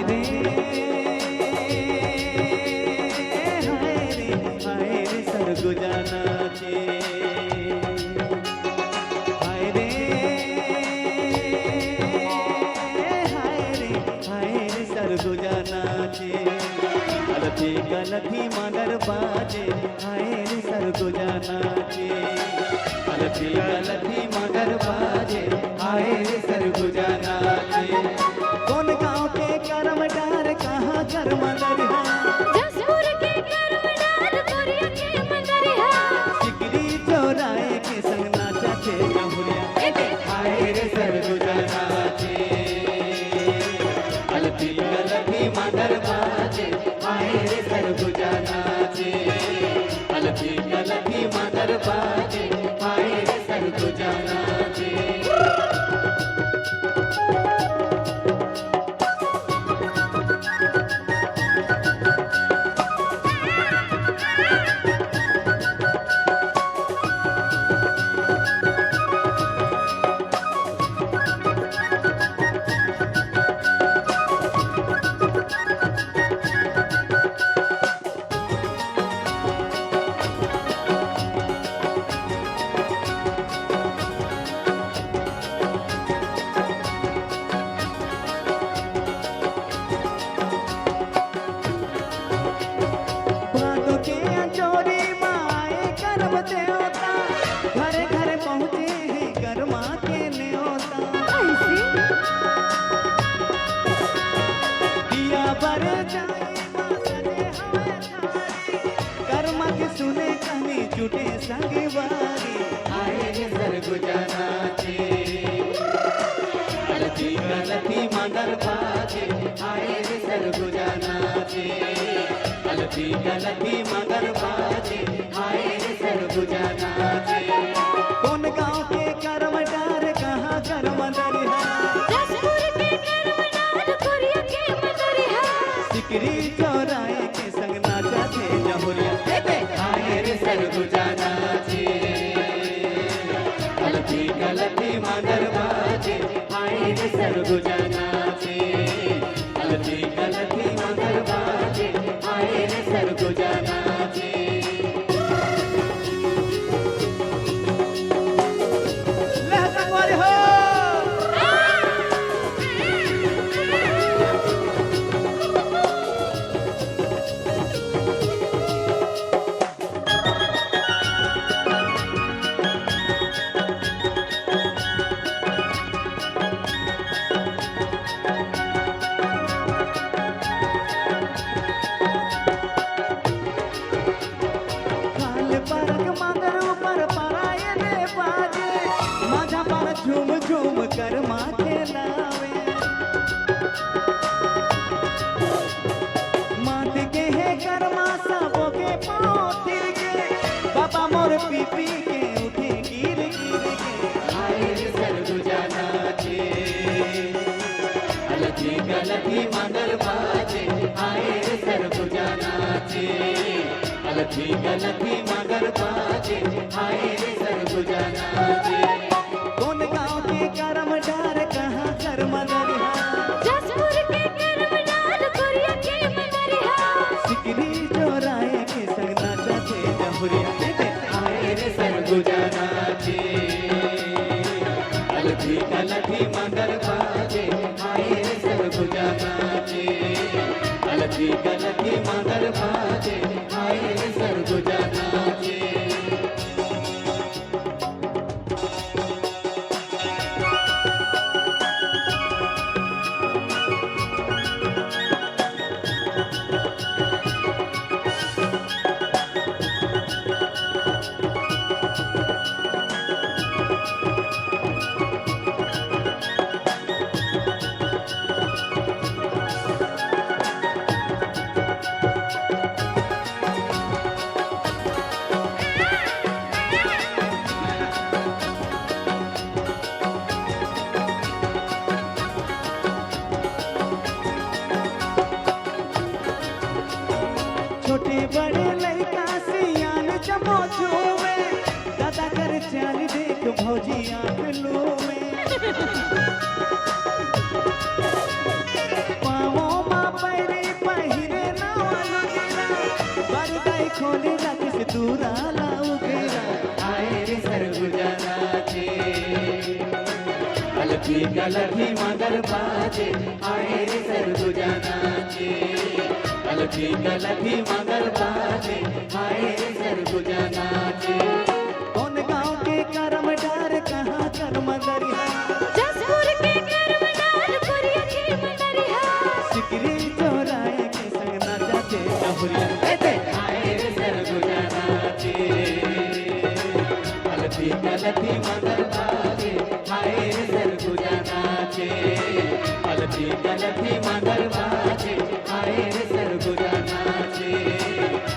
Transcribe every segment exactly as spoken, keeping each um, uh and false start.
रे, हाय रे, हाय रे सरगुजा नाचे। हाय रे, हाय रे, हाय रे सरगुजा नाचे। अलफी गलफी मांदर बाजे, हाय रे सरगुजा नाचे। अलफी गलफी मांदर बाजे, हाय रे सरगुजा नाचे। कोन गांव के करम डार, कहां कर मंदरिहा? जशपुर के करम डार, कोरिया के मंदरिहा। सिकरी चौराहे के संग नाचा थे जहुरिया। ए दे। हाय रे सरगुजा नाचे। अलफी गलफी मांदर बाजे, हाय रे सरगुजा नाचे। अलफी गलफी मांदर बाजे, हाय रे सरगुजा नाचे। भादो के अंजोरी म आए करम देवता, घरे घरे पहुँचे हे करमा के नेवता। ऐसे? दिया बर जाए म सजे हवय थारी, करमा के सुने कहनी जुटे संगवारी। आए रे सरगुजा नाचे, अलफी गलफी मांदर बाजे। आए रे सरगुजा नाचे, अलफी गलफी मांदर बाजे। आए रे सरगुजा नाचे। कोन गांव के करम डार, कहां कर मंदरिहा? जशपुर के करम डार, कोरिया के मंदरिहा। सिकरी चौराहे के संग नाचा थे जहुरिया। ए दे। आए रे सरगुजा नाचे, अलफी गलफी मांदर बाजे। आए रे सरगुजा नाचे, अलफी गलफी मांदर बाजे। आए रे सरगुजा नाचे। ले संगवारी हो। खाल परक मंगर ऊपर पराए ले बाजे, माझा पर झूम झूम करमा खेलावे। मात के हे करमा सबो के पाँव थिर के, बाबा मोर पी पी के उठे गिर गिर के। आए रे सरगुजा नाचे, अलफी गलफी मांदर बाजे। आए रे सरगुजा नाचे, अलफी गलफी मांदर बाजे। आए रे सरगुजा नाचे। कोन गांव के करम डार, कहां कर मंदरिहा? जशपुर के करम डार, कोरिया के मंदरिहा। सिकरी चौराहे के संग नाचा थे जहुरिया। ए दे। आए रे सरगुजा नाचे, अलफी गलफी मांदर बाजे। आए रे सरगुजा नाचे, अलफी गलफी मांदर बाजे। आए रे सरगुजा नाचे। छोटे बड़े लइका सियान जम्मो झूमे, दादा कर चाल देख भौजी आंख लूमे। पाँवों म कलथी मांगर बाजे, हाय रे सरगुजा नाचे। कलथी कलथी मांगर बाजे, हाय रे सरगुजा नाचे। कौन गांव के करम डार, कहां करम दरिहा? जसपुर के करम डार, पुरिया के मंदरिहा। सिकरी चौराहे के संग नाचा थे डहुरिया। ए दे, हाय रे सरगुजा नाचे। कलथी कलथी मांगर बाजे, हाय रे सरगुजा नाचे। कलथी कलथी मांगर बाजे, हाय रे सरगुजा नाचे।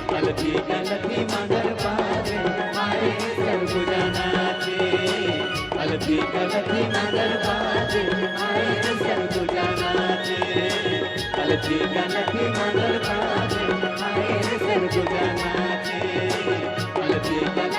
कलथी कलथी मांगर बाजे, हाय रे सरगुजा नाचे। कलथी कलथी मांगर बाजे, हाय रे सरगुजा नाचे। कलथी कलथी मांगर बाजे,